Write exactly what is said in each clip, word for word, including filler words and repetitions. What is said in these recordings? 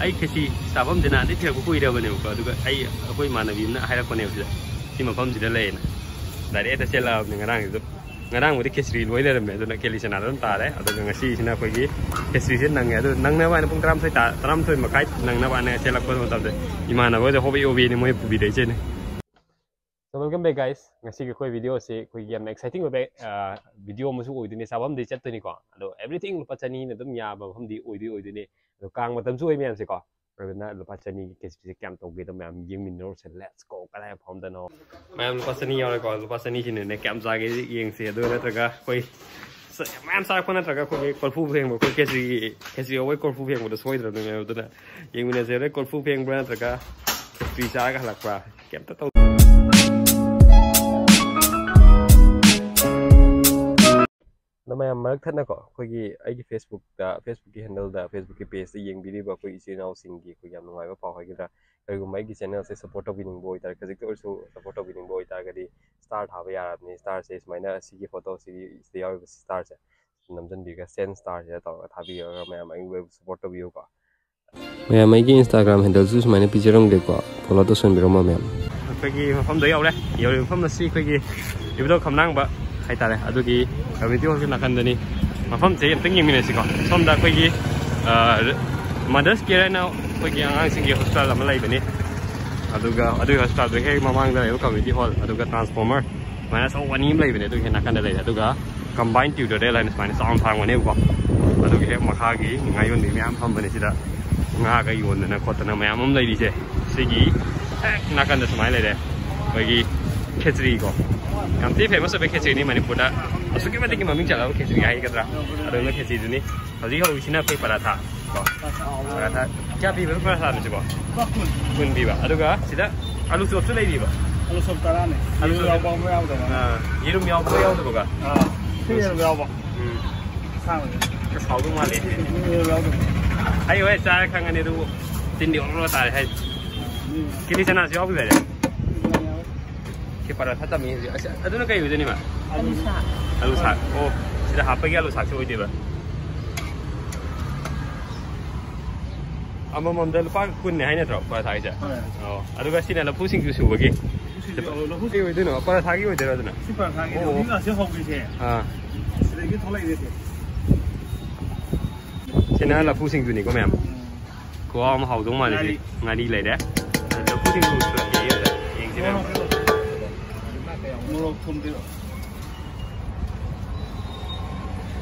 ꯑꯩ ꯈꯦꯆꯤ ꯆꯥꯐꯝꯁꯦ ꯅꯍꯥꯟꯗꯩ ꯊꯤꯔꯛꯄ ꯀꯨꯏꯔꯕꯅꯦꯕꯀꯣ, ꯑꯗꯨꯒ ꯑꯩ, ꯑꯩꯈꯣꯏ ꯏꯃꯥꯟꯅꯕꯤ ꯑꯃꯅ ꯍꯥꯏꯔꯛꯄꯅꯦꯕ, ꯁꯤꯗ ꯁꯤ ꯃꯐꯝꯁꯤꯗ ꯂꯩꯌꯦꯅ꯫ ꯗꯥꯏꯔꯦꯛ ꯍꯦꯛꯇ ꯆꯦꯜꯂꯛꯑꯕꯅꯦ ꯉꯔꯥꯡꯁꯤꯗ꯫ ꯉꯔꯥꯡꯕꯨꯗꯤ ꯈꯦꯆ꯭ꯔꯤ ꯂꯣꯏ ꯂꯩꯔꯝꯃꯦ, ꯑꯗꯨꯅ ꯀꯦꯂꯤ ꯆꯅꯥꯗ ꯑꯗꯨꯝ ꯇꯥꯔꯦ꯫ ꯑꯗꯨꯒ ꯉꯁꯤꯁꯤꯅ ꯑꯩꯈꯣꯏꯒꯤ ꯈꯦꯆ꯭ꯔꯤꯁꯦ ꯅꯪꯉꯦ꯫ ꯑꯗꯨ ꯅꯪꯅꯕ ꯍꯥꯏꯅ ꯄꯨꯡ ꯇꯔꯥꯃꯥꯊꯣꯏ ꯇꯥ-, ꯇꯔꯥꯃꯥꯊꯣꯏ ꯃꯈꯥꯏ ꯅꯪꯅꯕ ꯍꯥꯏꯅ ꯆꯦꯜꯂꯛꯄ ꯃꯇꯝꯗ ꯏꯃꯥꯟꯅꯕ ꯍꯣꯏꯗ ꯍꯣꯕꯦ ꯍꯣꯕꯦꯅꯤ ꯃꯣꯏ ꯄꯨꯕꯤꯔꯛꯏꯁꯦꯅꯦ꯫ So welcome back guys. ꯉꯁꯤꯒꯤ ꯑꯩꯈꯣꯏ ꯚꯤꯗꯤꯑꯣꯁꯤ ꯑꯩꯈꯣꯏꯒꯤ ꯌꯥꯝꯅ ꯑꯦꯛꯁꯥꯏꯇꯤꯡ ꯑꯣꯏꯕ ꯚꯤꯗꯤꯑꯣ ꯑꯃꯁꯨ ꯑꯣꯏꯗꯣꯏꯅꯤ꯫ ꯆꯥꯐꯝꯗꯤ ꯆꯠꯇꯣꯏꯅꯤꯀꯣ, ꯑꯗꯣ everything ꯂꯨꯄꯥ ꯆꯅꯤꯅ ꯑꯗꯨꯝ ꯌꯥꯕ ꯃꯐꯝꯗꯤ ꯑꯣꯏꯗꯣꯏ ꯑꯣꯏꯗꯣꯏꯅꯤ꯫ ꯑꯗꯣ ꯀꯥꯡ ꯃꯇꯝꯁꯨ ꯑꯣꯏ ꯃꯌꯥꯝꯁꯦꯀꯣ, ꯑꯗꯨꯅ ꯂꯨꯄꯥ ꯆꯅꯤꯒꯤ ꯈꯦꯆ꯭ꯔꯤꯁꯦ ꯀꯌꯥꯝ ꯇꯧꯒꯦꯗꯣ ꯃꯌꯥꯝ ꯌꯦꯡꯃꯤꯟꯅꯔꯨꯁꯦ꯫ Let's go. ꯀꯗꯥꯏ ꯃꯐꯝꯗꯅꯣ? ꯃꯌꯥꯝ ꯂꯨꯄꯥ ꯆꯅꯤ ꯌꯥꯎꯔꯦꯀꯣ꯫ ꯂꯨꯄꯥ ꯆꯅꯤꯁꯤꯅꯅꯦ ꯀꯌꯥꯝ ꯆꯥꯒꯦ ꯌꯦꯡꯁꯦ꯫ ꯑꯗꯨ ꯅꯠꯇ꯭ꯔꯒ ꯑꯩꯈꯣꯏ ꯆ-, ꯃꯌꯥꯝ ꯆꯥꯔꯛꯄ ꯅꯠꯇ꯭ꯔꯒ ꯑꯩꯈꯣꯏꯒꯤ ꯀꯣꯔꯐꯨ ꯐꯦꯡꯕ, ꯑꯩꯈꯣꯏ ꯈꯦꯆ꯭ꯔꯤꯒꯤ, ꯈꯦꯆ꯭ꯔꯤ ꯌꯧꯕꯩ ꯀꯣꯔꯐꯨ ꯐꯦꯡꯕꯗꯣ ꯁꯣꯏꯗ꯭ꯔꯕꯅꯦ꯫ ꯑꯗꯨꯅ ꯌꯦꯡꯃꯤꯟꯅꯁꯦ꯫ ꯍꯣꯔꯦꯟ ꯀꯣꯔꯐꯨ ꯐꯦꯡꯕ꯭ꯔꯥ ꯅꯠꯇ꯭ꯔꯒ ꯈꯦꯆ꯭ꯔꯤ ꯆꯥꯔꯒ ꯍꯜꯂꯛꯄ꯭ꯔꯥ? ꯀꯩꯝꯇ ꯇꯧ꯫ ꯑꯗꯣ ꯃꯌꯥꯝ ꯃꯔꯛ ꯊꯠꯅꯀꯣ, ꯑꯩꯈꯣꯏꯒꯤ ꯑꯩꯒꯤ Facebook-ꯇ, Facebook-ꯀꯤ handle-ꯗ, Facebook-ꯀꯤ page-ꯇ ꯌꯦꯡꯕꯤꯔꯤꯕ ꯑꯩꯈꯣꯏ ꯏꯆꯤꯜ ꯏꯅꯥꯎꯁꯤꯡꯒꯤ ꯑꯩꯈꯣꯏ ꯌꯥꯝ ꯅꯨꯡꯉꯥꯏꯕ ꯄꯥꯎ ꯍꯥꯏꯒꯗ꯭ꯔꯥ, ꯀꯔꯤꯒꯨꯝꯕ ꯑꯩꯒꯤ channel-ꯁꯦ support ꯇꯧꯕꯤꯅꯤꯡꯕ ꯑꯣꯏꯇꯥꯔꯦ, ꯈꯖꯤꯛꯇ ꯑꯣꯏꯔꯁꯨ support ꯇꯧꯕꯤꯅꯤꯡꯕ ꯑꯣꯏꯇꯥꯔꯒꯗꯤ star ꯊꯥꯕ ꯌꯥꯔꯕꯅꯤ꯫ Star-ꯁꯦ ꯁꯨꯃꯥꯏꯅ ꯁꯤꯒꯤ photo-ꯁꯤꯒꯤ ꯁꯤꯗ ꯌꯥꯎꯔꯤꯕ star-ꯁꯦ ꯅꯝꯁꯤꯟꯕꯤꯔꯒ send star-ꯁꯤꯗ ꯇꯧꯔꯒ ꯊꯥꯕꯤꯔꯒ ꯃꯌꯥꯝ ꯑꯩꯕꯨ support ꯇꯧꯕꯤꯌꯨꯀꯣ꯫ ꯃꯌꯥꯝ ꯑꯩꯒꯤ Instagram handle-ꯁꯨ ꯁꯨꯃꯥꯏꯅ ꯄꯤꯖꯔꯝꯒꯦꯀꯣ, follow ꯇꯧꯁꯟꯕꯤꯔꯝꯃꯣ ꯃꯌꯥꯝ꯫ ꯑꯩꯈꯣꯏꯒꯤ ꯃꯐꯝꯗ ꯌꯧꯔꯦ꯫ ꯌꯧꯔꯤꯕ ꯃꯐꯝ ꯑꯁꯤ ꯑꯩꯈꯣꯏꯒꯤ ꯏꯕꯨꯙꯧ ꯈꯝꯂꯥꯡꯕ ꯍꯥꯏꯇꯥꯔꯦ, ꯑꯗꯨꯒꯤ community hall-ꯒꯤ ꯅꯥꯀꯟꯗꯅꯤ꯫ ꯃꯐꯝꯁꯦ ꯑꯝꯇꯪ ꯌꯦꯡꯃꯤꯟꯅꯁꯤꯀꯣ꯫ ꯁꯣꯝꯗ ꯑꯩꯈꯣꯏꯒꯤ, ꯑ, Mother's Care ꯍꯥꯏꯅ ꯑꯩꯈꯣꯏꯒꯤ ꯑꯉꯥꯡꯁꯤꯡꯒꯤ hospital ꯑꯃ ꯂꯩꯕꯅꯤ꯫ ꯑꯗꯨꯒ ꯑꯗꯨꯒꯤ hospital-ꯗꯨ ꯍꯦꯛ ꯃꯃꯥꯡꯗ ꯂꯩꯕ community hall, ꯑꯗꯨꯒ transformer ꯁꯨꯃꯥꯏꯅ ꯑꯆꯧꯕ ꯑꯅꯤ ꯑꯃ ꯂꯩꯕꯅꯦ, ꯑꯗꯨꯒꯤ ꯍꯦꯛ ꯅꯥꯀꯟꯗ ꯂꯩꯔꯦ꯫ ꯑꯗꯨꯒ combined tutorial ꯍꯥꯏꯅ ꯁꯨꯃꯥꯏꯅ ꯆꯥꯎꯅ ꯊꯥꯔꯝꯒꯅꯦꯕꯀꯣ꯫ ꯑꯗꯨꯒꯤ ꯍꯦꯛ ꯃꯈꯥꯒꯤ ꯉꯥ ꯌꯣꯟꯕꯤ ꯃꯌꯥꯝ ꯐꯝꯕꯅꯦ ꯁꯤꯗ꯫ ꯉꯥꯒ ꯌꯣꯟꯗꯅ ꯈꯣꯠꯇꯅ ꯃꯌꯥꯝ ꯑꯃ ꯂꯩꯔꯤꯁꯦ꯫ ꯁꯤꯒꯤ ꯍꯦꯛ ꯅꯥꯀꯟꯗ ꯁꯨꯃꯥꯏꯅ ꯂꯩꯔꯦ ꯑꯩꯈꯣꯏꯒꯤ ꯈꯦꯆ꯭ꯔꯤꯀꯣ꯫ ꯌꯥꯝ ꯊꯤ famous ꯑꯣꯏꯕ ꯈꯦꯆ꯭ꯔꯤꯅꯤ ꯃꯅꯤꯄꯨꯔꯗ꯫ ꯑꯁꯨꯛꯀꯤ ꯃꯇꯤꯛ ꯃꯃꯤꯡ ꯆꯠꯂꯕ ꯈꯦꯆ꯭ꯔꯤ ꯍꯥꯏꯒꯗ꯭ꯔꯥ, ꯑꯗꯨꯅ ꯈꯦꯆ꯭ꯔꯤꯗꯨꯅꯤ꯫ ꯍꯧꯖꯤꯛ ꯍꯧꯔꯤꯁꯤꯅ ꯑꯩꯈꯣꯏ ꯄꯔꯥꯊꯥ ꯀꯣ꯫ ꯄꯔꯥꯊꯥ ꯀꯌꯥ ꯄꯤꯕ ꯄꯔꯥꯊꯥꯅꯣ ꯁꯤꯕꯣ? ꯂꯨꯄꯥ ꯀꯨꯟ꯫ ꯀꯨꯟ ꯄꯤꯕ꯫ ꯑꯗꯨꯒ ꯁꯤꯗ ꯑꯥꯂꯨ ꯆꯣꯞꯁꯨ ꯂꯩꯔꯤꯕ? ꯑꯥꯂꯨ ꯆꯣꯞ ꯇꯔꯥꯅꯦ꯫ ꯑꯥꯂꯨ ꯌꯦꯔꯨꯝ ꯆꯣꯞ꯫ ꯌꯥꯎꯕ ꯑꯃ ꯌꯥꯎꯗꯕ꯫ ꯑꯥ, ꯌꯦꯔꯨꯝ ꯌꯥꯎꯕꯒ ꯌꯥꯎꯗꯕꯒ? ꯑꯥ, ꯁꯤ ꯌꯦꯔꯨꯝ ꯌꯥꯎꯕ꯫ ꯎꯝ꯫ ꯑꯁꯥꯡꯕꯁꯦ꯫ ꯑꯁ, ꯍꯥꯎꯗꯧ ꯃꯥꯜꯂꯦ꯫ ꯌꯦꯔꯨꯝ ꯌꯥꯎꯗꯕ꯫ ꯑꯩ ꯍꯣꯔꯦꯟ ꯆꯥꯔ ꯈꯪꯉꯅꯤ ꯑꯗꯨꯕꯨ꯫ ꯆꯤꯟꯗꯤ ꯑꯣꯔꯣ ꯇꯥꯔꯦ ꯍꯥꯏ꯫ ꯎꯝ꯫ ꯀꯤꯂꯤ ꯆꯅꯥꯁꯨ ꯌꯥꯎꯈꯤꯗꯥꯏꯅꯦ? ꯌꯦꯔꯨꯝ ꯌꯥꯎꯋꯦ꯫ ꯁꯤ ꯄꯔꯥꯊꯥ ꯇꯝꯃꯤ ꯍꯧꯖꯤꯛ꯫ ꯑꯁ, ꯑꯗꯨꯅ ꯀꯩ ꯑꯣꯏꯗꯣꯏꯅꯤ ꯃꯥ? ꯑꯥꯂꯨ ꯁꯥꯛ꯫ ꯑꯥꯂꯨ ꯁꯥꯛ꯫ ꯑꯣ, ꯁꯤꯗ ꯍꯥꯞꯄꯒꯤ ꯑꯥꯂꯨ ꯁꯥꯛꯁꯦ ꯑꯣꯏꯗꯣꯏꯕ꯫ ꯑꯃꯃꯝꯗ ꯂꯨꯄꯥ ꯀꯨꯟꯅꯦ ꯍꯥꯏ ꯅꯠꯇ꯭ꯔꯣ ꯄꯔꯥꯊꯥꯒꯤꯁꯦ? ꯍꯣꯏ꯫ ꯑꯣ, ꯑꯗꯨꯒ ꯁꯤꯅ ꯂꯐꯨ ꯁꯤꯡꯖꯨ ꯁꯨꯕꯒꯤ꯫ ꯂꯐꯨ ꯁꯤꯡꯖꯨ, ꯑꯣ, ꯂꯐꯨ ꯀꯩ ꯑꯣꯏꯗꯣꯏꯅꯣ? ꯄꯔꯥꯊꯥꯒꯤ ꯑꯣꯏꯗꯣꯏꯔꯣ ꯑꯗꯨꯅ? ꯁꯤ ꯄꯔꯥꯊꯥꯒꯤ ꯑꯣ꯫ ꯂꯐꯨ ꯉꯥꯛꯁꯦ ꯍꯧꯗꯣꯏꯁꯦ꯫ ꯑꯥ꯫ ꯁꯤꯗꯒꯤ ꯊꯣꯛꯂꯛꯏꯅꯦ ꯁꯦ꯫ ꯁꯤꯅ ꯂꯐꯨ ꯁꯤꯡꯖꯨꯅꯤꯀꯣ ꯃꯌꯥꯝ꯫ ꯎꯝ꯫ ꯈꯨꯍꯥꯎ ꯑꯃ ꯍꯥꯎꯗꯧ ꯃꯥꯜꯂꯦ ꯁꯤ꯫ ꯉꯥꯔꯤ꯫ ꯉꯥꯔꯤ ꯂꯩꯔꯦ꯫ ꯂꯐꯨ ꯁꯤꯡꯖꯨ ꯁꯨꯔꯛꯀꯦ ꯑꯩ ꯑꯝꯇ ꯌꯦꯡꯁꯤ ꯃꯌꯥꯝ꯫ ꯃꯣꯔꯣꯛ ꯊꯨꯝ ꯄꯤꯔꯛꯑꯣ꯫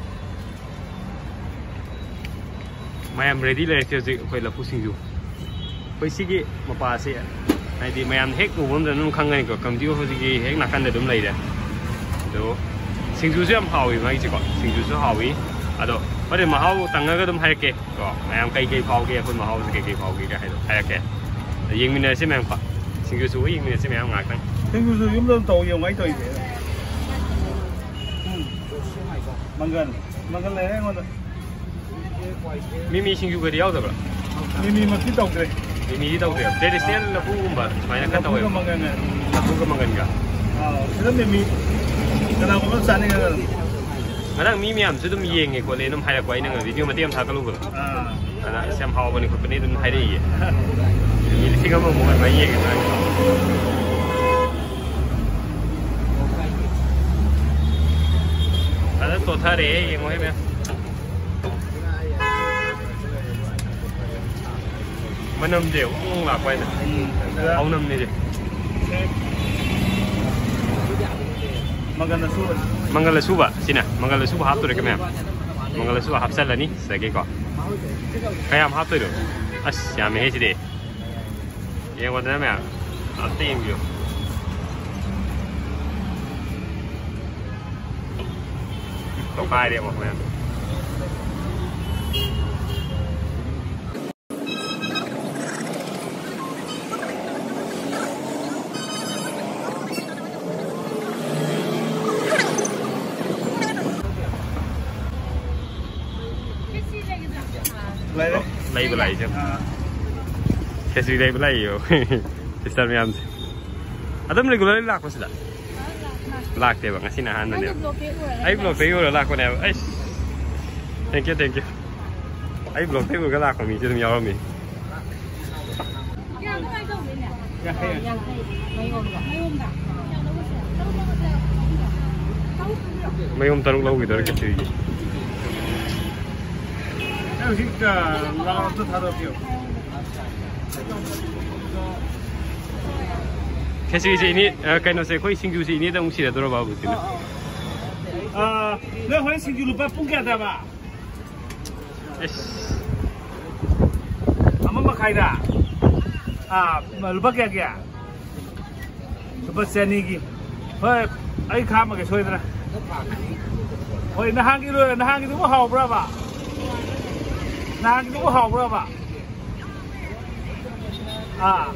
ꯃꯌꯥꯝ ready ꯂꯩꯔꯦ ꯍꯧꯖꯤꯛ ꯑꯩꯈꯣꯏ ꯂꯐꯨ ꯁꯤꯡꯖꯨ꯫ ꯑꯩꯈꯣꯏ ꯁꯤꯒꯤ ꯃꯄꯥꯁꯦ ꯍꯥꯏꯗꯤ ꯃꯌꯥꯝ ꯍꯦꯛ ꯎꯕ ꯃꯇꯝꯗ ꯑꯗꯨꯝ ꯈꯪꯒꯅꯤꯀꯣ, community hall ꯍꯧꯖꯤꯛꯀꯤ ꯍꯦꯛ ꯅꯥꯀꯟꯗ ꯑꯗꯨꯝ ꯂꯩꯔꯦ꯫ ꯑꯗꯣ ꯁꯤꯡꯖꯨꯁꯨ ꯌꯥꯝ ꯍꯥꯎꯋꯤ ꯃꯥꯒꯤꯁꯦꯀꯣ, ꯁꯤꯡꯖꯨꯁꯨ ꯍꯥꯎꯋꯤ꯫ ꯑꯗꯣ ꯍꯣꯔꯦꯟ ꯃꯍꯥꯎ ꯇꯪꯉꯒ ꯑꯗꯨꯝ ꯍꯥꯏꯔꯛꯀꯦ ꯀꯣ, ꯃꯌꯥꯝ ꯀꯩ ꯀꯩ ꯐꯥꯎꯒꯦ, ꯑꯩꯈꯣꯏ ꯃꯍꯥꯎꯁꯦ ꯀꯩ ꯀꯩ ꯐꯥꯎꯒꯦꯒ ꯍꯥꯏꯗꯣ ꯍꯥꯏꯔꯛꯀꯦ꯫ ꯑꯗꯣ ꯌꯦꯡꯃꯤꯟꯅꯔꯁꯤ ꯃꯌꯥꯝ ꯀꯣ, ꯁꯤꯡꯖꯨ ꯁꯨꯕ ꯌꯦꯡꯃꯤꯟꯅꯔꯁꯤ ꯃꯌꯥꯝ ꯉꯥꯏꯍꯥꯛꯇꯪ꯫ ꯁꯤꯡꯖꯨꯁꯨ ꯌꯨꯝꯗ ꯑꯗꯨꯝ ꯇꯧ ꯌꯦꯡꯉꯨ ꯑꯩ ꯇꯧꯔꯤꯁꯦ꯫ ꯎꯝ꯫ ꯃꯪꯒꯟ, ꯃꯪꯒꯟ ꯂꯩꯔꯦ ꯑꯩꯉꯣꯟꯗ꯫ ꯃꯤꯃꯤ ꯁꯤꯡꯖꯨꯒꯗꯤ ꯌꯥꯎꯗꯕ꯭ꯔꯥ? ꯃꯤꯃꯤꯃꯛꯇꯤ ꯇꯧꯗ꯭ꯔꯦ꯫ ꯃꯤꯃꯤꯗꯤ ꯇꯧꯗꯦ꯫ Traditional ꯂꯐꯨꯒꯨꯝꯕ ꯁꯨꯃꯥꯏꯅ ꯈꯔ ꯇꯧꯋꯦ꯫ ꯂꯐꯨꯒ ꯃꯪꯒꯟꯒ꯫ ꯂꯐꯨꯒ ꯃꯪꯒꯟꯒ꯫ ꯑꯥ, ꯁꯤꯗ ꯃꯤꯃꯤ ꯀꯅꯥꯒꯨꯝꯕ ꯆꯥꯅꯤꯡꯉꯒ ꯑꯗꯨꯝ꯫ ꯉꯔꯥꯡ ꯃꯤ ꯃꯌꯥꯝꯁꯨ ꯑꯗꯨꯝ ꯌꯦꯡꯉꯦ ꯈꯣꯠꯂꯦ ꯑꯗꯨꯝ ꯍꯥꯏꯔꯛꯄ, ꯑꯩꯅ ꯉ-, video ꯃꯇꯦꯛ ꯑꯃ ꯊꯥꯒꯠꯂꯨꯕꯗꯣ꯫ ꯑꯥ꯫ ꯑꯗ ꯑꯁ ꯌꯥꯝ ꯍꯥꯎꯕꯅꯤ ꯈꯣꯠꯄꯅꯤ ꯑꯗꯨꯝ ꯍꯥꯏꯔꯛꯏꯌꯦ꯫ ꯃꯤ ꯂꯤꯁꯤꯡ ꯑꯃꯃꯨꯛ ꯑꯗꯨꯃꯥꯏꯅ ꯌꯦꯡꯉꯦ ꯑꯗꯨꯃꯥꯏꯅ꯫ ꯐꯖꯅ ꯇꯣꯠꯊꯔꯦꯍꯦ, ꯌꯦꯡꯉꯣꯍꯦ ꯃꯌꯥꯝ꯫ ꯃꯅꯝꯁꯦ ꯎꯪ ꯎꯪ ꯂꯥꯛꯄ ꯍꯥꯏꯅ꯫ ꯎꯝ꯫ ꯍꯥꯎꯅꯝꯅꯦ ꯁꯦ꯫ ꯃꯪꯒꯟ ꯑꯁꯨꯕ꯫ ꯃꯪꯒꯜ ꯑꯁꯨꯕ ꯁꯤꯅ, ꯃꯪꯒꯜ ꯑꯁꯨꯕ ꯍꯥꯞꯇꯣꯔꯦ ꯃꯌꯥꯝ꯫ ꯃꯪꯒꯜ ꯑꯁꯨꯕ ꯍꯥꯞꯆꯜꯂꯅꯤ ꯁꯤꯗꯒꯤꯀꯣ꯫ ꯀꯌꯥꯝ ꯍꯥꯞꯇꯣꯏꯅꯣ? ꯑꯁ, ꯌꯥꯝꯃꯦꯍꯦ ꯁꯤꯗꯤ꯫ ꯌꯦꯡꯉꯣꯗꯅ ꯃꯌꯥꯝ, ꯑꯝꯇ ꯌꯦꯡꯕꯤꯌꯨ꯫ ꯇꯣꯈꯥꯏꯔꯦ ꯑꯃꯨꯛ ꯃꯌꯥꯝ꯫ ꯂꯩꯔꯦ꯫ ꯂꯩꯕ ꯂꯥꯛꯏꯁꯦ꯫ ꯑꯥ꯫ ꯈꯦꯆ꯭ꯔꯤ ꯂꯩꯕ ꯂꯥꯛꯏꯌꯣ꯫ Sister ꯃꯌꯥꯝꯁꯦ꯫ ꯑꯗꯨꯝ regularly ꯂꯥꯛꯄꯁꯤꯗ? ꯂꯥꯛꯇꯦꯕ, ꯉꯁꯤꯅ ꯑꯍꯥꯟꯕꯅꯦꯕ꯫ ꯅꯪꯒꯤ vlogꯇ ꯎꯔꯒ ꯑꯩ vlogꯇ ꯎꯔꯒ ꯂꯥꯛꯄꯅꯦꯕ꯫ ꯑꯩꯁ꯫ Thank you, thank you꯫ ꯑꯩ vlogꯇ ꯎꯔꯒ ꯂꯥꯛꯄ ꯃꯤꯁꯦ ꯑꯗꯨꯝ ꯌꯥꯎꯔꯝꯃꯤ꯫ ꯌꯥꯡꯈꯩ꯫ ꯌꯥꯡꯈꯩ꯫ ꯃꯌꯣꯝꯗ꯫ ꯃꯌꯣꯝꯗ꯫ ꯃꯌꯣꯝ ꯇꯔꯨꯛ ꯂꯧꯈꯤꯗꯧꯔꯦ ꯈꯦꯆ꯭ꯔꯤꯒꯤ꯫ ꯑꯩ ꯍꯧꯖꯤꯛ, ꯑ, ꯂꯥꯎ ꯑꯝꯇ ꯊꯥꯗꯣꯛꯄꯤꯌꯨ꯫ ꯈꯦꯆ꯭ꯔꯤꯁꯦ ꯏꯅꯦ, ꯑ, ꯀꯩꯅꯣꯁꯦ, ꯑꯩꯈꯣꯏ ꯁꯤꯡꯖꯨꯁꯦ ꯏꯅꯦꯗ ꯑꯃꯨꯛ ꯁꯤꯔꯗꯧꯔꯕ ꯍꯧꯖꯤꯛꯁꯤꯅ? ꯑ, ꯅꯣꯏ ꯍꯣꯔꯦꯟ ꯁꯤꯡꯖꯨ ꯂꯨꯄꯥ ꯄꯨꯡ ꯀꯌꯥꯗꯕ? ꯏꯁ꯫ ꯑꯃ ꯃꯈꯥꯏꯗ? ꯑꯥ, ꯂꯨꯄꯥ ꯀꯌꯥ ꯀꯌꯥ? ꯂꯨꯄꯥ ꯆꯅꯤꯒꯤ꯫ ꯍꯣꯏ, ꯑꯩ ꯈꯥꯝꯃꯒꯦ ꯁꯣꯏꯗꯅ꯫ ꯍꯣꯏ, ꯅꯍꯥꯟꯒꯤ ꯂꯣꯏ-, ꯅꯍꯥꯟꯒꯤꯗꯨꯕꯨ ꯍꯥꯎꯕ꯭ꯔꯕ? ꯅꯍꯥꯟꯒꯤꯗꯨꯕꯨ ꯍꯥꯎꯕ꯭ꯔꯕ? ꯑꯥ꯫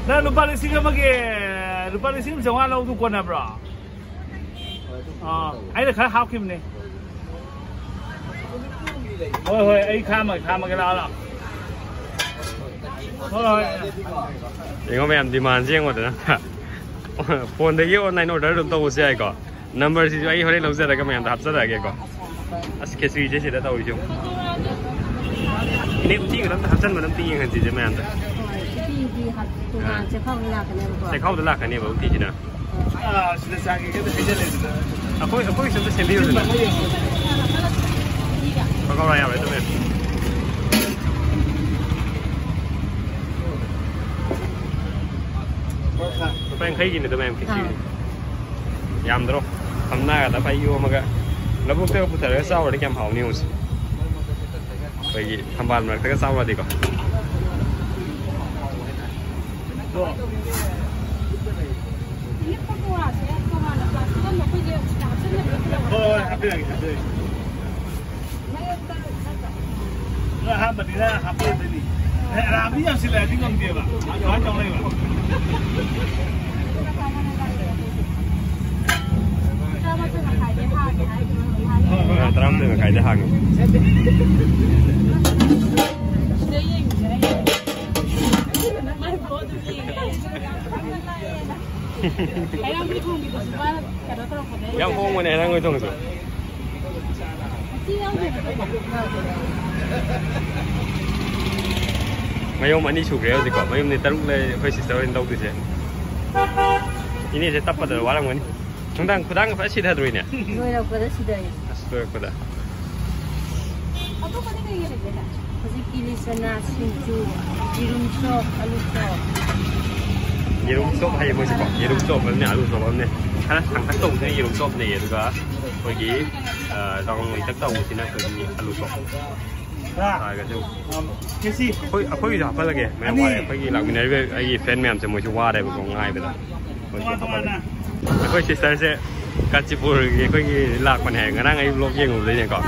ꯅꯪ ꯂꯨꯄꯥ ꯂꯤꯁꯤꯡ ꯑꯃꯒꯤ, ꯂꯨꯄꯥ ꯂꯤꯁꯤꯡ ꯑꯃ ꯆꯥꯝꯃꯉꯥ ꯂꯧꯗꯨ ꯀꯣꯟꯅꯕ꯭ꯔꯣ? ꯑꯥ, ꯑꯩꯅ ꯈꯔ ꯍꯥꯞꯈꯤꯕꯅꯦ꯫ ꯍꯣꯏ, ꯍꯣꯏ, ꯑꯩ ꯈꯥꯝꯃꯒꯦ, ꯈꯥꯝꯃꯒꯦ, ꯂꯥꯛꯑꯣ, ꯂꯥꯛꯑꯣ꯫ ꯍꯣꯏ, ꯍꯣꯏ꯫ ꯌꯦꯡꯉꯣ ꯃꯌꯥꯝ, ꯗꯤꯃꯥꯟꯁꯦ ꯌꯦꯡꯉꯣꯗꯅ꯫ ꯐꯣꯟꯗꯒꯤ online order ꯑꯗꯨꯝ ꯇꯧꯕꯁꯨ ꯌꯥꯏꯀꯣ꯫ ꯅꯝꯕꯔꯁꯤꯁꯨ ꯑꯩ ꯍꯣꯔꯦꯟ ꯂꯧꯖꯔꯒ ꯃꯌꯥꯝꯗ ꯍꯥꯞꯆꯔꯛꯑꯒꯦꯀꯣ꯫ ꯑꯁ, ꯈꯦꯆ꯭ꯔꯤꯁꯦ ꯁꯤꯗ ꯇꯧꯔꯤꯁꯦ ꯌꯦꯡꯉꯣ꯫ ꯏꯅꯦ, ꯎꯇꯤ ꯈꯛꯇꯪ ꯍꯥꯞꯆꯟꯕꯗ ꯑꯝꯇ ꯌꯦꯡꯍꯟꯁꯤꯁꯦ ꯃꯌꯥꯝꯗ꯫ ꯎꯇꯤꯗꯤ ꯍꯥꯞ-, ꯇꯣꯉꯥꯟ ꯑꯥ꯫ ꯆꯦꯈꯥꯎꯗ ꯂꯥꯛꯀꯅꯦꯕꯀꯣ꯫ ꯆꯦꯈꯥꯎꯗ ꯂꯥꯛꯀꯅꯦꯕ ꯎꯇꯤꯁꯤꯅ꯫ ꯑꯥ, ꯁꯤꯗ ꯆꯥꯒꯦ ꯀꯩꯅꯣ ꯍꯩꯖꯜꯂꯦ ꯑꯗꯨꯗ꯫ ꯑꯩꯈꯣꯏ, ꯑꯩꯈꯣꯏꯒꯤꯁꯨ ꯑꯝꯇ ꯁꯦꯝꯕꯤꯌꯨꯗꯅ꯫ ꯄꯀꯧꯔꯥ ꯌꯥꯎꯔꯦ ꯑꯗꯨ ꯃꯌꯥꯝ꯫ ꯂꯨꯄꯥ ꯌꯥꯡꯈꯩꯒꯤꯅꯦ ꯑꯗꯨ ꯃꯌꯥꯝ ꯈꯦꯆ꯭ꯔꯤꯗꯤ꯫ ꯑꯥ꯫ ꯌꯥꯝꯗ꯭ꯔꯣ? ꯊꯝꯅꯥꯒꯗ ꯐꯩ ꯌꯣꯝꯃꯒ ꯂꯧꯕꯨꯛꯇꯒ ꯄꯨꯊꯔꯒ ꯆꯥꯎꯔꯗꯤ ꯀꯌꯥꯝ ꯍꯥꯎꯅꯤ ꯌꯦꯡꯉꯨꯁꯦ꯫ ꯑꯩꯈꯣꯏꯒꯤ ꯊꯝꯕꯥꯜ ꯃꯔꯛꯇꯒ ꯆꯥꯎꯔꯗꯤꯀꯣ꯫ ꯍꯣꯏ, ꯍꯣꯏ, ꯍꯥꯞꯄꯤꯔꯒꯦ, ꯍꯥꯞꯄꯤꯔꯒꯦ꯫ ꯅꯣꯏ ꯑꯍꯥꯟꯕꯅꯤꯅ ꯍꯥꯞꯄꯤꯔꯛꯇꯣꯏꯅꯤ꯫ ꯑꯦ, ꯔꯥꯝꯗꯤ ꯌꯥꯝꯁꯤꯜꯂꯛꯑꯗꯤ ꯉꯝꯗꯦꯕ꯫ ꯑꯗꯨꯃꯥꯏꯅ ꯇꯧ ꯂꯩꯕ꯫ ꯍꯣꯏ, ꯍꯣꯏ꯫ ꯇꯔꯥꯃꯥꯊꯣꯏ ꯃꯈꯥꯏꯗ ꯍꯥꯡꯉꯦ꯫ ꯌꯥꯝ ꯍꯣꯡꯕꯅꯦ ꯍꯩꯔꯥꯡꯒꯣꯏ ꯊꯣꯡꯁꯨ꯫ ꯁꯤ ꯌꯥꯎꯗꯦꯕ꯫ ꯃꯌꯨꯝ ꯑꯅꯤ ꯁꯨꯈ꯭ꯔꯦ ꯍꯧꯖꯤꯛꯀꯣ꯫ ꯃꯌꯨꯝꯗꯤ ꯇꯔꯨꯛ ꯂꯩ ꯑꯩꯈꯣꯏ ꯁꯤꯁꯇꯔ ꯍꯣꯏꯅ ꯇꯧꯗꯣꯏꯁꯦ꯫ ꯏꯅꯦꯁꯦ ꯇꯞꯄꯗ ꯋꯥꯔꯝꯒꯅꯤ꯫ ꯅꯨꯡꯗꯥꯡ ꯈꯨꯗꯥꯡꯒ ꯐꯖ ꯁꯤꯊꯗ꯭ꯔꯣꯏꯅꯦ꯫ ꯂꯣꯏꯔꯛꯄꯗ ꯁꯤꯗꯔꯦ꯫ ꯑꯁ, ꯂꯣꯏꯔꯛꯄꯗ꯫ ꯑꯇꯣꯞꯄꯗꯤ ꯀꯩ ꯀꯩ ꯂꯩꯒꯦ? ꯍꯧꯖꯤꯛ ꯀꯤꯂꯤ ꯆꯅꯥ, ꯁꯤꯡꯖꯨ, ꯌꯦꯔꯨꯝ ꯆꯣꯞ, ꯑꯂꯨ ꯆꯣꯞ꯫ ꯌꯦꯔꯨꯝ ꯆꯣꯞ ꯍꯥꯏꯌꯦ ꯃꯣꯏꯁꯦꯀꯣ꯫ ꯌꯦꯔꯨꯝ ꯆꯣꯞ ꯑꯃꯅꯦ, ꯑꯂꯨ ꯆꯣꯞ ꯑꯃꯅꯦ꯫ ꯈꯔ ꯁꯥꯡꯇꯛ ꯇꯧꯕꯁꯤꯅ ꯌꯦꯔꯨꯝ ꯆꯣꯞꯅꯦ, ꯑꯗꯨꯒ ꯑꯩꯈꯣꯏꯒꯤ, ꯑ, ꯔꯥꯎꯟ ꯂꯩꯇꯛ ꯇꯧꯕꯁꯤꯅ ꯑꯩꯈꯣꯏꯒꯤ ꯑꯂꯨ ꯆꯣꯞ꯫ ꯇꯥꯔꯒꯁꯨ ꯑꯩꯈꯣꯏ, ꯑꯩꯈꯣꯏꯒꯤꯁꯨ ꯍꯥꯞꯍꯜꯂꯒꯦ꯫ ꯃꯌꯥꯝ ꯋꯥꯔꯦ꯫ ꯑꯩꯈꯣꯏꯒꯤ ꯂꯥꯛꯃꯤꯟꯅꯔꯤꯕ ꯑꯩꯒꯤ ꯐꯦꯟ ꯃꯌꯥꯝꯁꯦ ꯃꯣꯏꯁꯨ ꯋꯥꯔꯦꯕꯀꯣ ꯉꯥꯏꯕꯗ꯫ ꯃꯣꯏꯁꯨ ꯍꯥꯞꯍꯜꯂꯒꯦ꯫ ꯑꯩꯈꯣꯏ ꯁꯤꯁꯇꯔꯁꯦ ꯀꯥꯟꯆꯤꯄꯨꯔꯒꯤ ꯑꯩꯈꯣꯏꯒꯤ ꯂꯥꯛꯄꯅꯦ ꯍꯥꯏ꯫ ꯉꯔꯥꯡ ꯑꯩ ꯕ꯭ꯂꯣꯒ ꯌꯦꯡꯉꯨꯕꯗꯩꯅꯦꯀꯣ꯫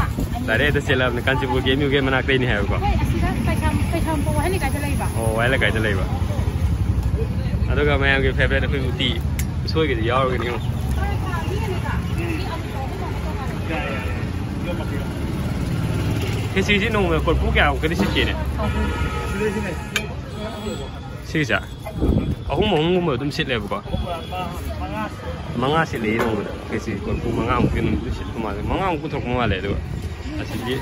ꯗꯥꯏꯔꯦꯛ ꯍꯦꯛꯇ ꯆꯦꯜꯂꯛꯑꯕꯅꯦ꯫ ꯀꯥꯟꯆꯤꯄꯨꯔꯒꯤ ꯑꯦꯝ ꯌꯨ ꯒꯦꯠ ꯃꯅꯥꯛꯇꯩꯅꯦ ꯍꯥꯏꯕꯀꯣ꯫ ꯑꯩꯈꯣꯏ ꯑꯁꯤꯗ ꯀꯩꯁꯥꯝ-, ꯀꯩꯁꯥꯝꯄꯥꯠ ꯋꯥꯍꯦꯡ ꯂꯩꯀꯥꯏꯗ ꯂꯩꯕ꯫ ꯑꯣ, ꯋꯥꯍꯦꯡ ꯂꯩꯀꯥꯏꯗ ꯂꯩꯕ꯫ ꯑꯗꯨꯒ ꯃꯌꯥꯝꯒꯤ ꯐꯦꯚꯔꯦꯠ ꯑꯩꯈꯣꯏ ꯎꯇꯤ꯫ ꯎꯁꯣꯏꯒꯤꯗꯤ ꯌꯥꯎꯔꯒꯅꯤ ꯌꯦꯡꯉꯣ꯫ ꯈꯦꯆꯤꯁꯤ ꯅꯣꯡꯃꯗ ꯀꯣꯔꯐꯨ ꯀꯌꯥꯃꯨꯛꯀꯗꯤ ꯁꯤꯠꯀꯦꯅꯦ? ꯁꯤꯒꯤꯁꯦ ꯑꯍꯨꯝ ꯑꯍꯨꯝꯒꯨꯝꯕ ꯑꯗꯨꯝ ꯁꯤꯠꯂꯦꯕꯀꯣ꯫ ꯃꯉꯥ ꯁꯤꯠꯂꯦ ꯅꯣꯡꯃꯗ꯫ ꯈꯦꯆꯤ ꯀꯣꯔꯐꯨ ꯃꯉꯥꯃꯨꯛꯀꯤ ꯑꯗꯨꯝ ꯁꯤꯠꯄ ꯃꯥꯜꯂꯦ꯫ ꯃꯉꯥꯃꯨꯛ ꯄꯨꯊꯣꯛꯄ ꯃꯥꯜꯂꯦ꯫ ꯑꯗꯨꯒ ꯑꯁꯤꯒꯤ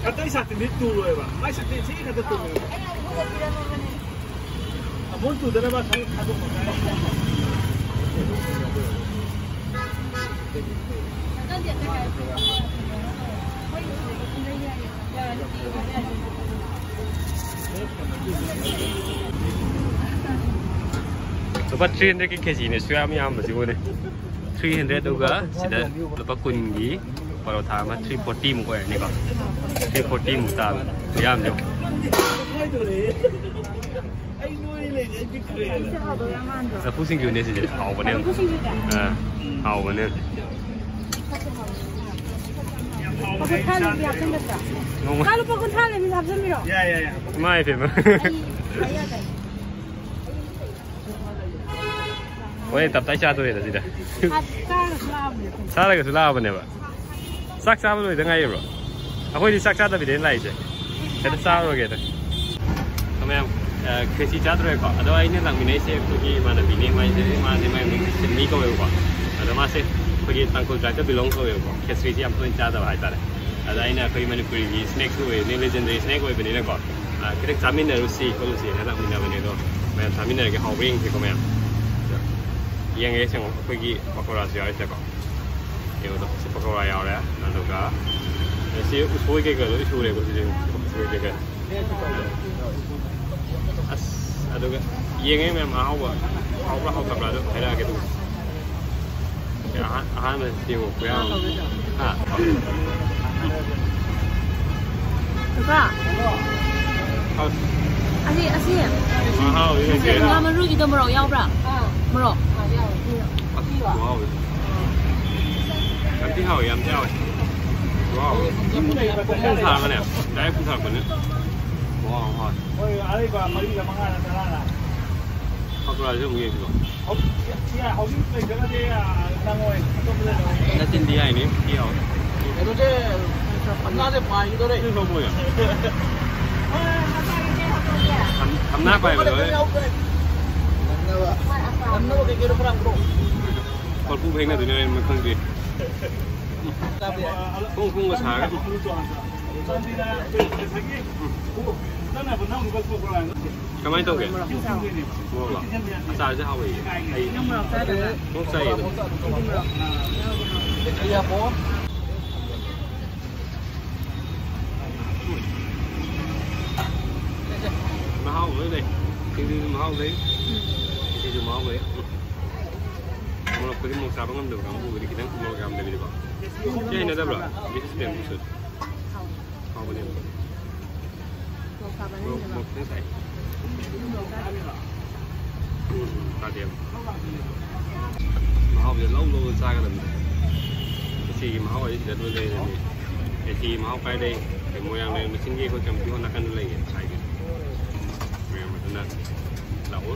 ꯑꯇꯩ ꯁꯥꯇꯤꯟꯗꯤ ꯇꯨꯔꯣꯏꯕ꯫ ꯃꯥꯏ ꯁꯥꯇꯤꯟ ꯁꯤ ꯈꯛꯇ ꯇꯨꯔꯣꯏꯕ꯫ ꯑꯃꯨꯛ ꯇꯨꯗꯅꯕ ꯈꯔ ꯊꯥꯗꯣꯛꯄ ꯀꯥꯏ꯫ ꯂꯨꯄꯥ ꯊ꯭ꯔꯤ ꯍꯟꯗ꯭ꯔꯦꯠꯀꯤ ꯀꯦꯖꯤꯅꯦ ꯁꯨ ꯌꯥꯝ ꯌꯥꯝꯕꯁꯤꯕꯨꯅꯦ꯫ ꯊ꯭ꯔꯤ ꯍꯟꯗ꯭ꯔꯦꯠ, ꯑꯗꯨꯒ ꯁꯤꯗ ꯂꯨꯄꯥ ꯀꯨꯟꯒꯤ ꯄꯔꯣꯊꯥ ꯑꯃ, ꯊ꯭ꯔꯤ ꯐꯣꯔꯇꯤꯃꯨꯛ ꯑꯣꯏꯔꯅꯤꯀꯣ꯫ ꯊ꯭ꯔꯤ ꯐꯣꯔꯇꯤꯃꯨꯛ ꯇꯥꯕ ꯈꯨꯌꯥꯝꯁꯦ꯫ ꯂꯐꯨ ꯁꯤꯡꯖꯨꯅꯦ ꯁꯤꯗꯤ ꯍꯥꯎꯕꯅꯦ꯫ ꯂꯐꯨ ꯁꯤꯡꯖꯨꯁꯦ? ꯑꯥ, ꯍꯥꯎꯕꯅꯦ꯫ ꯂꯨꯄꯥ ꯀꯨꯟꯊ꯭ꯔꯥ ꯂꯩꯕꯤ ꯍꯥꯞꯆꯤꯟꯒꯗ꯭ꯔꯥ? ꯅꯣꯡꯃ ꯁꯥ ꯂꯨꯄꯥ ꯀꯨꯟꯊ꯭ꯔꯥ ꯂꯩꯕꯤ ꯍꯥꯞꯆꯤꯟꯕꯤꯔꯣ? ꯌꯥꯏ, ꯌꯥꯏ, ꯌꯥꯏ꯫ ꯏꯃꯥ ꯏꯕꯦꯝꯃ꯫ ꯑꯩ ꯍꯥꯏ ꯌꯥꯗ꯭ꯔꯦ꯫ ꯍꯣꯏ, ꯇꯞꯇꯥꯏ ꯆꯥꯗꯣꯔꯦꯗ ꯁꯤꯗ꯫ ꯆꯥꯔꯒꯁꯨ ꯂꯥꯛꯑꯕꯅꯦ ꯑꯩꯈꯣꯏ꯫ ꯆꯥꯔꯒꯁꯨ ꯂꯥꯛꯑꯕꯅꯦꯕ꯫ ꯆꯥꯛ ꯆꯥꯕ ꯂꯣꯏꯗ ꯉꯥꯏꯔꯤꯕ꯭ꯔꯣ? ꯑꯩꯈꯣꯏꯗꯤ ꯆꯥꯛ ꯆꯥꯗꯕꯤꯗ ꯂꯥꯛꯏꯁꯦ꯫ ꯈꯤꯇ ꯆꯥꯔꯨꯔꯒꯦꯗ꯫ ꯃꯌꯥꯝ, ꯑ, ꯈꯦꯆꯤ ꯆꯥꯗꯣꯔꯦꯀꯣ꯫ ꯑꯗꯣ ꯑꯩꯅ ꯂꯥꯛꯃꯤꯟꯅꯩꯁꯦ ꯑꯩꯈꯣꯏꯒꯤ ꯏꯃꯥꯟꯅꯕꯤꯅꯦ꯫ ꯃꯥꯏꯁꯦ, ꯃꯥꯁꯦ ꯃꯥꯏ ꯃꯤꯡꯁꯦ ꯁꯤꯟꯃꯤ ꯀꯧꯋꯦꯕꯀꯣ꯫ ꯑꯗꯣ ꯑꯗꯣ ꯃꯥꯁꯦ ꯑꯩꯈꯣꯏꯒꯤ ꯇꯥꯡꯈꯨꯜ tribe ꯇ belong ꯇꯧꯋꯦꯕꯀꯣ꯫ ꯈꯦꯆ꯭ꯔꯤꯁꯦ ꯌꯥꯝ ꯇꯣꯏꯅ ꯆꯥꯗꯕ ꯍꯥꯏꯇꯥꯔꯦ꯫ ꯑꯗ ꯑꯩꯅ ꯑꯩꯈꯣꯏ ꯃꯅꯤꯄꯨꯔꯤꯒꯤ snacks ꯑꯣꯏꯕꯅꯤ, legendary snack ꯑꯣꯏꯕꯅꯤꯅꯀꯣ, ꯑ, ꯈꯤꯇꯪ ꯆꯥꯃꯤꯟꯅꯔꯨꯁꯤ ꯈꯣꯠꯂꯨꯁꯤꯅ ꯂꯥꯛꯃꯤꯟꯅꯕꯅꯦ꯫ ꯑꯗꯣ ꯃꯌꯥꯝ ꯆꯥꯃꯤꯟꯅꯔꯒꯦ, ꯍꯥꯎꯕ꯭ꯔꯥ ꯌꯦꯡꯁꯤꯀꯣ ꯃꯌꯥꯝ꯫ ꯑꯗꯣ ꯌꯦꯡꯉꯒꯦ, ꯁꯦꯡꯉꯣ ꯑꯩꯈꯣꯏꯒꯤ ꯄꯀꯧꯔꯥꯁꯨ ꯌꯥꯎꯔꯤꯁꯦꯀꯣ꯫ ꯌꯦꯡꯉꯣ, ꯁꯤ ꯄꯀꯧꯔꯥ ꯌꯥꯎꯔꯦ, ꯑꯗꯨꯒ ꯁꯤ ꯎꯁꯣꯏ ꯀꯩꯀꯥ ꯂꯣꯏ ꯁꯨꯔꯦꯀꯣ꯫ ꯁꯤꯁꯦ ꯎꯁꯣꯏ ꯀꯩꯀꯥ꯫ ꯑꯁ, ꯑꯗꯨꯒ ꯌꯦꯡꯉꯦ ꯃꯌꯥꯝ, ꯑꯍꯥꯎꯕ ꯍꯥꯎꯕ꯭ꯔꯥ ꯍꯥꯎꯇꯕ꯭ꯔꯥ ꯑꯗꯨ ꯍꯥꯏꯔꯛꯑꯒꯦ ꯑꯗꯨꯒ꯫ ꯑꯍꯥꯟ-, ꯑꯍꯥꯟꯕ ꯌꯦꯡꯉꯣ, ꯈꯨꯌꯥꯝ ꯑꯃ꯫ ꯍꯥ? ꯀꯀꯥ, ꯑꯁ, ꯑꯁꯤ, ꯑꯁꯤ꯫ ꯃꯍꯥꯎꯗꯤ ꯂꯩꯇꯦ꯫ ꯉꯥ ꯃꯔꯨꯒꯤꯗꯣ ꯃꯣꯔꯣꯛ ꯌꯥꯎꯕ꯭ꯔꯥ? ꯃꯣꯔꯣꯛ꯫ ꯑꯁ, ꯈꯨꯍꯥꯎꯗꯤ꯫ ꯌꯥꯝ ꯊꯤ ꯍꯥꯎꯋꯦ, ꯌꯥꯝ ꯊꯤ ꯍꯥꯎꯋꯦ꯫ ꯈꯨꯍꯥꯎ ꯑꯃ꯫ ꯐꯣꯡ ꯐꯣꯡ ꯁꯥꯔꯒꯅꯦ, direct ꯄꯨꯊꯔꯛꯄꯅꯦ꯫ ꯈꯨꯍꯥꯎ ꯑꯃ ꯍꯥꯎꯋꯦ꯫ ꯄꯀꯧꯔꯥꯁꯦ ꯑꯃꯨꯛ ꯌꯦꯡꯁꯤꯀꯣ꯫ ꯅꯆꯤꯟꯗꯤ ꯍꯥꯏꯅꯤ, ꯊꯤ ꯍꯥꯎꯋꯦ꯫ ꯊꯝ-, ꯊꯝꯅꯥ ꯄꯥꯏꯕꯗꯣ꯫ ꯀꯣꯔꯐꯨ ꯐꯦꯡꯅꯗꯣꯏꯅꯦ ꯍꯣꯔꯦꯟ ꯃꯣꯏ ꯈꯪꯗꯦ꯫ ꯐꯣꯡ ꯐꯣꯡꯒ ꯁꯥꯔꯒ꯫ ꯀꯃꯥꯏꯅ ꯇꯧꯒꯦ? ꯃꯣꯔꯣꯛꯂꯣ? ꯑꯆꯥꯔꯁꯦ ꯍꯥꯎꯋꯦ꯫ ꯑꯩ ꯅꯪ ꯃꯣꯔꯣꯛ ꯆꯥꯗꯕ꯭ꯔꯥ? ꯃꯣꯔꯣꯛ ꯆꯥꯏꯌꯦ ꯑꯗꯨꯝ꯫ ꯑꯩꯗꯤ ꯃꯣꯔꯣꯛ ꯆꯥꯗꯕ꯫ ꯃꯍꯥꯎ ꯂꯣꯏ ꯂꯩ꯫ ꯁꯤꯡꯖꯨꯁꯨ ꯃꯍꯥꯎ ꯂꯩ꯫ ꯎꯝ꯫ ꯁꯤꯁꯨ ꯃꯍꯥꯎ ꯂꯩ꯫ ꯎꯝ꯫ ꯃꯣꯔꯣꯛꯄꯨꯗꯤ ꯃꯣꯔꯣꯛ ꯆꯥꯕ ꯉꯝꯗꯕ ꯀꯥꯡꯕꯨꯒꯤꯗꯤ ꯈꯤꯇꯪ ꯃꯣꯔꯣꯛ ꯌꯥꯝꯗꯕꯤꯗꯀꯣ꯫ ꯁꯤ ꯍꯩꯅꯗꯕ꯭ꯔꯣ? This is bamboo shoot꯫ ꯍꯥꯎꯕꯅꯦ꯫ ꯃꯣꯔꯣꯛ ꯁꯥꯕꯅ ꯃꯣꯔꯣꯛ, ꯍꯦꯟꯅ ꯃꯣꯔꯣꯛ ꯈꯤꯇꯪ ꯁꯥꯏ꯫ ꯎꯝ, ꯇꯥꯗꯦꯕ꯫ ꯃꯍꯥꯎꯁꯦ ꯂꯧ ꯂꯧ ꯆꯥꯒꯗꯕꯅꯤ꯫ ꯈꯦꯆꯤꯒꯤ ꯃꯍꯥꯎ ꯍꯥꯏꯁꯦ ꯁꯤꯗ ꯂꯣꯏ ꯂꯩꯔꯦ꯫ ꯈꯦꯆꯤꯒꯤ ꯃꯍꯥꯎ ꯀꯥꯏ ꯂꯩ? ꯃꯣꯏꯔꯥꯡ ꯂꯩꯔꯛ ꯃꯆꯤꯟꯒꯤ ꯑꯩꯈꯣꯏ community hall ꯅꯥꯀꯟꯗ ꯂꯩꯌꯦ ꯁꯥꯏꯒꯤ꯫ ꯃꯌꯥꯝ ꯑꯗꯨꯅ ꯂꯥꯛꯑꯣ꯫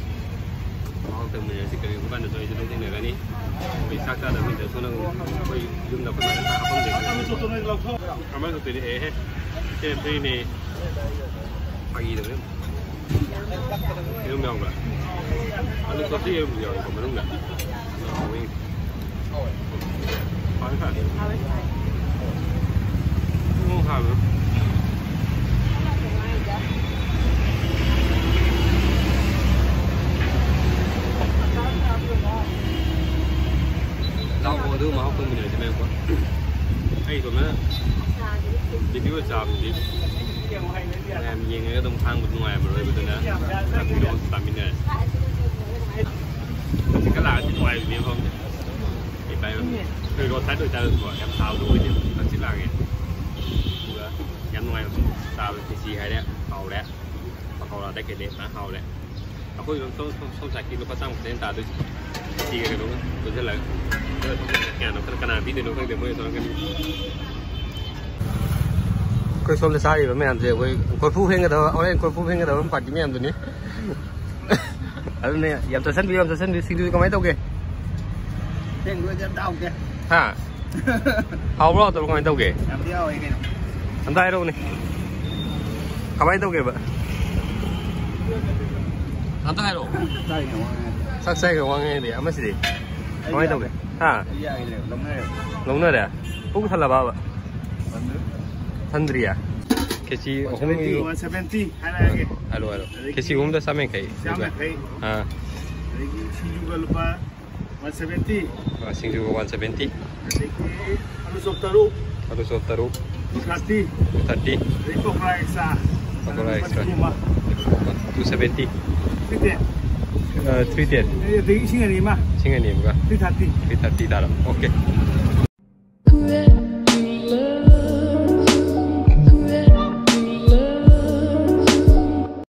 ꯃꯍꯥꯎ ꯇꯪꯃꯤꯟꯅꯔꯁꯤ꯫ ꯀꯔꯤꯒꯨꯝꯕ ꯀꯥꯟꯗꯁꯨ ꯑꯩꯁꯨ ꯑꯗꯨꯝ ꯊꯦꯡꯅꯒꯅꯤ꯫ ꯑꯩꯈꯣꯏ ꯆꯥꯛ ꯆꯥꯗꯕ ꯃꯤꯗꯁꯨ ꯅꯪ ꯑꯩꯈꯣꯏ ꯌꯨꯝꯗ ꯑꯩꯈꯣꯏ ꯃꯥꯅ ꯆꯥꯛ ꯍꯥꯞꯄꯝꯗꯦ꯫ ꯑꯃꯁꯨ ꯄꯤꯔꯛꯑꯦꯍꯦ꯫ ꯁꯦ free ꯅꯦ꯫ ꯐꯥꯒꯤ ꯇꯧꯕꯅꯦ꯫ ꯌꯦꯔꯨꯝ ꯌꯥꯎꯕ꯭ꯔꯥ? ꯑꯗꯨ ꯁꯣꯁꯇꯤ ꯌꯦꯔꯨꯝꯁꯨ ꯌꯥꯎꯏꯀꯣ ꯃꯅꯨꯡꯗ꯫ ꯑꯗꯣ ꯍꯥꯎꯋꯤ꯫ ꯍꯥꯎꯋꯦ ꯁꯥꯏ꯫ ꯍꯥꯎꯋꯦ ꯁꯥꯏ꯫ ꯎꯝ, ꯍꯥꯎꯋꯦ꯫ ꯂꯥꯎ, ꯑꯗꯨ ꯃꯍꯥꯎ ꯇꯣꯡꯃꯤꯟꯅꯔꯁꯤ ꯃꯌꯥꯝꯀꯣ꯫ ꯑꯩ ꯁꯣꯝꯗ ꯚꯤꯗꯤꯑꯣ ꯆꯥꯕꯗꯤ ꯃꯌꯥꯝ ꯌꯦꯡꯉꯒ ꯑꯗꯨꯝ ꯈꯥꯡꯕ ꯅꯨꯡꯉꯥꯏꯔꯝꯃꯔꯣꯏꯕ, ꯑꯗꯨꯅ ꯆꯥꯃꯤꯟꯅꯔꯁꯤ꯫ ꯍꯧꯖꯤꯛꯀ ꯂꯥꯛꯑꯗꯤ ꯅꯨꯡꯉꯥꯏꯕꯅꯦ ꯃꯐꯝꯁꯦ꯫ ꯀꯩ ꯄꯥꯏꯕ? ꯑꯩꯈꯣꯏ ꯔꯣꯗ ꯁꯥꯏꯗ ꯑꯣꯏꯇꯥꯔꯁꯨꯀꯣ, ꯌꯥꯝ ꯁꯥꯕꯗꯣ ꯑꯣꯏꯗꯦꯕ, ꯍꯪꯆꯤꯠ ꯂꯥꯡꯉꯦ꯫ ꯑꯗꯨꯒ ꯌꯥꯝ ꯅꯨꯡꯉꯥꯏꯕ ꯆꯥꯕ, ꯈꯦꯆꯤ ꯍꯥꯏꯔꯦ, ꯍꯥꯎꯔꯦ꯫ ꯄꯀꯧꯔꯥꯗ ꯀꯩꯗꯩ ꯐꯖꯅ ꯍꯥꯎꯔꯦ꯫ ꯑꯩꯈꯣꯏ ꯁꯣꯝ, ꯁꯣꯝ, ꯁꯣꯝ ꯁꯥꯏꯠꯀꯤ ꯂꯨꯄꯥ ꯆꯥꯝꯃ ꯈꯛꯇꯅꯦ ꯇꯥꯗꯣꯏꯁꯦ꯫ ꯈꯦꯆꯤꯒ ꯀꯩꯅꯣꯒ ꯄꯨꯟꯁꯤꯜꯂꯒ꯫ ꯑꯗꯨꯒ ꯁꯣꯝ ꯁꯥꯏꯠ ꯀꯌꯥꯅꯣ, ꯀꯅꯥ, ꯀꯅꯥ ꯄꯤꯗꯣꯏꯅꯣ ꯈꯪꯗꯦ, ꯃꯣꯏ ꯇꯧꯔꯛꯀꯅꯤ꯫ ꯑꯩꯈꯣꯏ ꯁꯣꯝꯗ ꯆꯥꯔꯤꯕ ꯃꯌꯥꯝꯁꯦ ꯑꯩꯈꯣꯏ ꯀꯣꯔꯐꯨ ꯐꯦꯡꯒꯗꯕ, ꯍꯣꯔꯦꯟ ꯀꯣꯔꯐꯨ ꯐꯦꯡꯒꯗꯕ ꯄꯥꯔꯇꯤ ꯃꯌꯥꯝꯗꯨꯅꯤ꯫ ꯑꯗꯨꯅꯦ, ꯌꯥꯝ ꯆꯠꯁꯟꯕꯤꯌꯨ, ꯌꯥꯝ ꯆꯠꯁꯟꯕꯤꯌꯨ꯫ ꯁꯤꯡꯖꯨꯗꯤ ꯀꯃꯥꯏꯅ ꯇꯧꯒꯦ? ꯐꯦꯡ ꯂꯣꯏꯔꯗꯤ ꯑꯝꯇ ꯍꯥꯎꯇꯦ꯫ ꯍꯥ? ꯍꯥꯎꯕ꯭ꯔꯣ ꯍꯥꯎꯇꯕ꯭ꯔꯣ, ꯀꯃꯥꯏꯅ ꯇꯧꯒꯦ? ꯌꯥꯝ ꯊꯤ ꯍꯥꯎꯋꯦ ꯀꯩꯅꯣ꯫ ꯑꯝꯇ ꯍꯥꯏꯔꯛꯎꯅꯦ, ꯀꯃꯥꯏꯅ ꯇꯧꯒꯦꯕ? ꯑꯝꯇ ꯍꯥꯏꯔꯛꯑꯣ꯫ ꯆꯥꯛ ꯆꯥꯏꯒ ꯋꯥ ꯉꯥꯡꯉꯗꯤ꯫ ꯑꯃꯁꯤꯗꯤ ꯀꯃꯥꯏꯅ ꯇꯧꯒꯦ? ꯍꯥ? ꯑꯩ ꯌꯥꯈꯤꯗ꯭ꯔꯦ, ꯂꯧꯅꯔꯦ꯫ ꯂꯧꯅꯔꯦ? ꯄꯨꯛ ꯊꯜꯂꯕꯕ? ꯊꯟꯗ꯭ꯔꯤ꯫ ꯊꯟꯗ꯭ꯔꯤꯌꯦ? ꯈꯦꯆꯤ ꯑꯍꯨꯝꯒꯤ ꯋꯥꯟ ꯁꯚꯦꯟꯇꯤ ꯍꯥꯏꯔꯛꯑꯒꯦ꯫ ꯍꯥꯏꯔꯣ, ꯍꯥꯏꯔꯣ꯫ ꯑꯗꯒꯤ ꯈꯦꯆꯤ ꯑꯍꯨꯝꯗ ꯆꯥꯝ ꯌꯥꯡꯈꯩ꯫ ꯆꯥꯝ ꯌꯥꯡꯈꯩ꯫ ꯑꯥ꯫ ꯑꯗꯒꯤ ꯁꯤꯡꯖꯨꯒ ꯂꯨꯄꯥ ꯋꯥꯟ ꯁꯚꯦꯟꯇꯤ꯫ ꯑꯥ, ꯁꯤꯡꯖꯨꯒ ꯋꯥꯟ ꯁꯚꯦꯟꯇꯤ꯫ ꯑꯗꯒꯤ ꯑꯂꯨ ꯆꯣꯞ ꯇꯔꯨꯛ꯫ ꯑꯂꯨ ꯆꯣꯞ ꯇꯔꯨꯛ꯫ Two thirty. Two thirty. ꯑꯗꯩ ꯄꯀꯣꯔꯥ ꯑꯦꯛꯁꯇ꯭ꯔꯥ꯫ ꯄꯀꯣꯔꯥ ꯑꯦꯛꯁꯇ꯭ꯔꯥ꯫ ꯂꯨꯄꯥ ꯆꯅꯤ ꯑꯃ꯫ Two seventy. Three ten. ꯑ, ꯊ꯭ꯔꯤ ꯇꯦꯟ꯫ ꯑꯗꯒꯤ ꯏꯁꯤꯡ ꯑꯅꯤ ꯑꯃ꯫ ꯏꯁꯤꯡ ꯑꯅꯤ ꯑꯃꯒ꯫ Three thirty. ꯊ꯭ꯔꯤ ꯊꯥꯔꯇꯤ ꯇꯥꯔꯕ? ꯑꯣꯀꯦ꯫